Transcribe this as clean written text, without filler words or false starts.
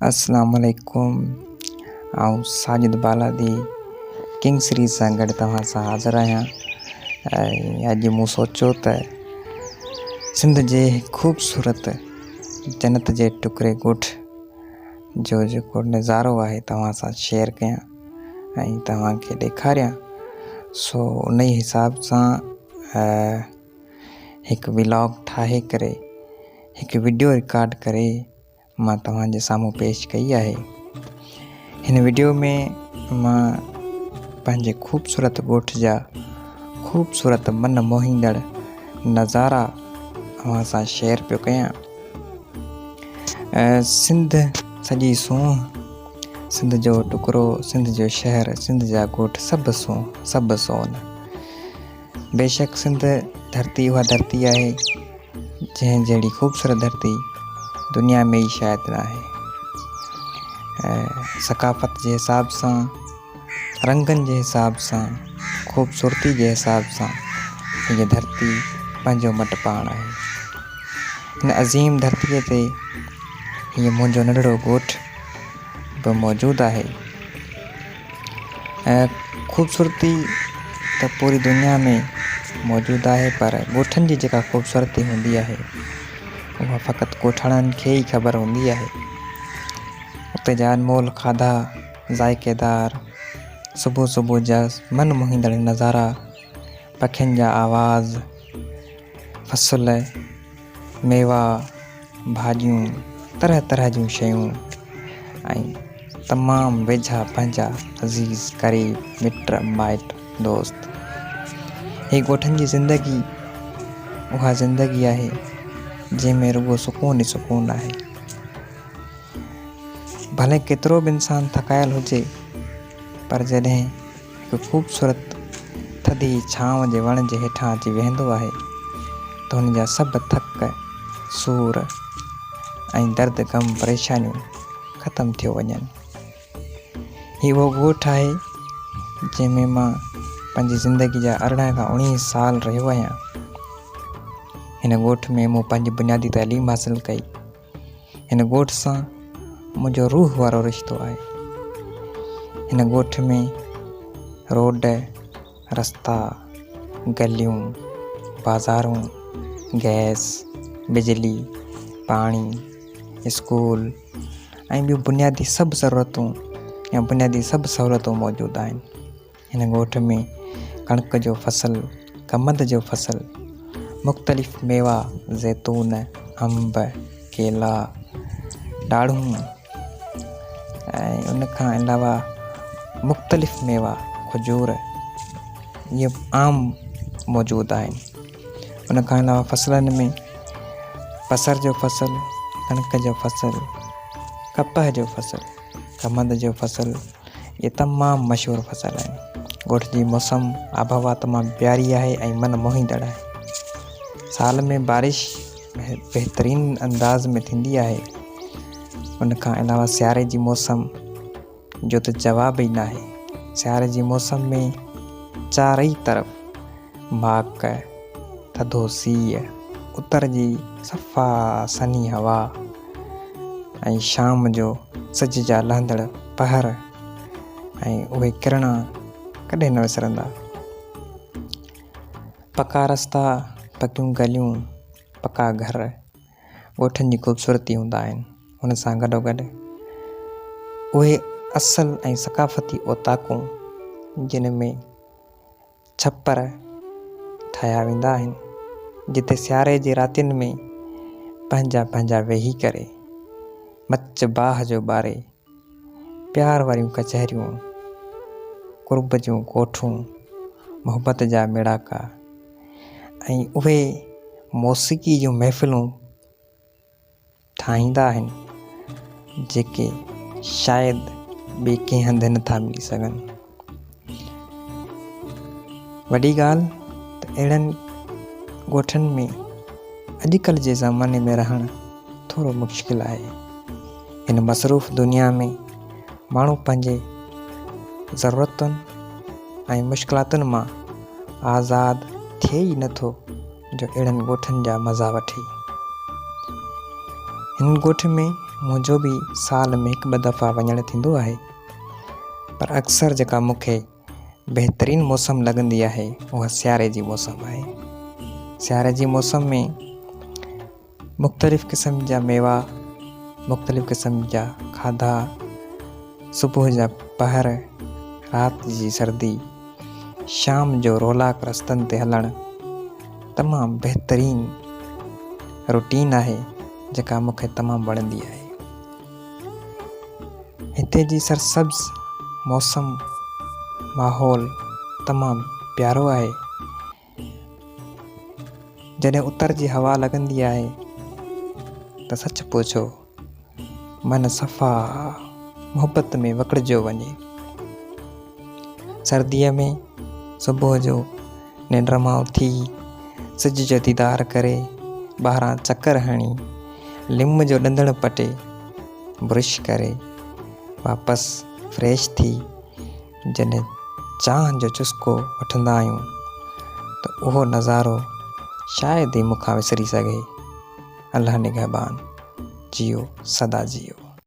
اسلام عليڪم آئون ساجد بالادي ڪنگ سيريز سان گڏ توهان سان حاضر آهيان ۽ اڄ مون سوچيو ته سنڌ جي خوبصورت جنت جي ٽڪري ڳوٺ جو جيڪو نظارو آهي توهان سان شيئر ڪيان ۽ توهان کي ڏيکاريان سو ان ئي حساب سان هڪ ولاگ ٺاهي ڪري هڪ وڊيو رڪارڊ ڪري مان توهان جي سامهون پيش ڪئي آهي. هن وڊيو ۾ مان پنهنجي خوبصورت ڳوٺ جا خوبصورت من موهيندڙ نظارا اوهان سان شيئر پيو ڪيان. سنڌ سڄي سونهن، سنڌ جو ٽڪرو، سنڌ جو شهر، سنڌ جا ڳوٺ سڀ سونهن، سڀ سون. بيشڪ سنڌ ڌرتي اها ڌرتي آهي جنهن جهڙي خوبصورت ڌرتي دنيا ۾ ئي شايد نه آهي. ثقافت جي حساب سان، رنگن جي حساب سان، خوبصورتي جي حساب سان هيء ڌرتي پنهنجو مٽ پاڻ آهي. هن عظيم ڌرتيء تي هيء منهنجو ننڍڙو ڳوٺ به موجود آهي. ۽ خوبصورتي ته پوري دنيا ۾ موجود آهي پر ڳوٺن جي جيڪا خوبصورتي هوندي آهي اها فقط ڳوٺاڻن کي ئي خبر هوندي آهي. اتي جا انمول کاڌا ذائقيدار صبح صبح جا من موهيندڙ نظارا پکين جا آواز فصل ميوا، ڀاڄيون، طرح طرح جون شيون ۽ تمام ويجها پنهنجا عزيز قريب مٽ مائٽ دوست. هي ڳوٺن جي زندگي اها زندگي آهي جنهن ۾ رڳو سڪون ئي سڪون آهي. ڀلي ڪيترو به انسان ٿڪايل هجي پر جڏهن هڪ خوبصورت ٿڌي ڇانو جي وڻ جي هيٺان اچي ويهندو آهي ته هن جا سڀ ٿڪ، سور ۽ درد غم پريشانيون ختم ٿيو وڃن. هي اهو ڳوٺ آهي جنهن ۾ مان پنهنجي زندگي جا 18 کان 19 سال رهيو آهيان. هن ڳوٺ ۾ مون پنهنجي بنيادي تعليم حاصل ڪئي. هن ڳوٺ سان منهنجو روح وارو رشتو آهي. هن ڳوٺ ۾ روڊ، رستا، گليون، بازارون، گئس، بجلي، پاڻي، اسڪول ۽ ٻيون بنيادي سڀ ضرورتون يا بنيادي سڀ سهولتون موجود آهن. هن ڳوٺ ۾ ڪڻڪ جو فصل، ڪمند جو فصل، مختلف ميوا، زيتون، انب، ڪيلا، ڏاڙهون ۽ ان کان علاوه مختلف ميوا کجور اهي عام موجود آهن. ان کان علاوه فصلن ۾ بصر جو فصل، ڪڻڪ جو فصل، ڪپهه جو فصل، ڪمند جو فصل اهي تمام مشهور فصل آهن. ڳوٺ جي موسم آبهوا تمام پياري آهي ۽ من موهيندڙ آهي. سال ۾ بارش بهترين انداز ۾ ٿيندي آهي. ان کان علاوه سياري جي موسم جو ته جواب ئي ناهي. سياري جي موسم ۾ چارئي طرف ماڪ، ٿڌو سيء، اتر جي صفا سنهي هوا ۽ شام جو سج جا لهندڙ پهر ۽ اهي ڪرڻا ڪڏهن نه وسرندا. پڪا رستا، پڪيون گليون، پڪا گهر ڳوٺن جي خوبصورتي هوندا آهن. ان سان گڏوگڏ اهي اصل ۽ ثقافتي اوطاقون جن ۾ ڇپر ٺاهيا ويندا آهن، جتي سياري جي راتين ۾ پنهنجا پنهنجا ويهي ڪري مچ باهه جو ٻاري پيار واريون ڪچهريون، قرب جون ڪوٺون، محبت جا ميڙاڪا ۽ اهي موسيقي جون محفلون ٺاهيندا آهن، جيڪي شايد ٻئي ڪنهن هنڌ نٿا ملي سگهن. وڏي ڳالهه ته اهڙن ڳوٺن ۾ اڄڪلهه جي زماني ۾ رهڻ ٿورو مشڪل آهي. هن مصروف دنيا ۾ ماڻهو پنهنجي ضرورتن ۽ مشڪلاتن مان آزاد ٿئي ئي نٿو جو اهڙن ڳوٺن جا مزا وٺي. هن ڳوٺ ۾ منهنجو به سال ۾ هڪ ٻه دفعا وڃڻ ٿيندو آهي پر اڪثر جيڪا مون کي بهترين موسم لڳندي آهي اها سياري جي موسم آهي. سياري جي موسم ۾ مختلف قسم جا ميوا، مختلف قسم جا کاڌا، صبح جا پهر، رات جي سردي، شام جو رولاڪ رستن تي هلڻ تمام بهترين روٽين آهي جيڪا مون کي تمام وڻندي آهي. هتي جي سرسبز موسم ماحول تمام پيارو آهي. جڏهن اتر جي هوا لڳندي آهي ته سچ پڇو من صفا محبت ۾ وڪڙجيو وڃي. سرديء ۾ صبح جو ننڊ مان اٿي سج جو ديدار ڪري ٻاهران چڪر هڻي لم جو ڏندڻ پٽي برش ڪري واپس فريش ٿي جڏهن چانهه جو چسڪو وٺندا آهيون ته اهو نظارو شايد ئي مون کان وسري سگهي. الله نگهبان. جيئو سدا جيئو.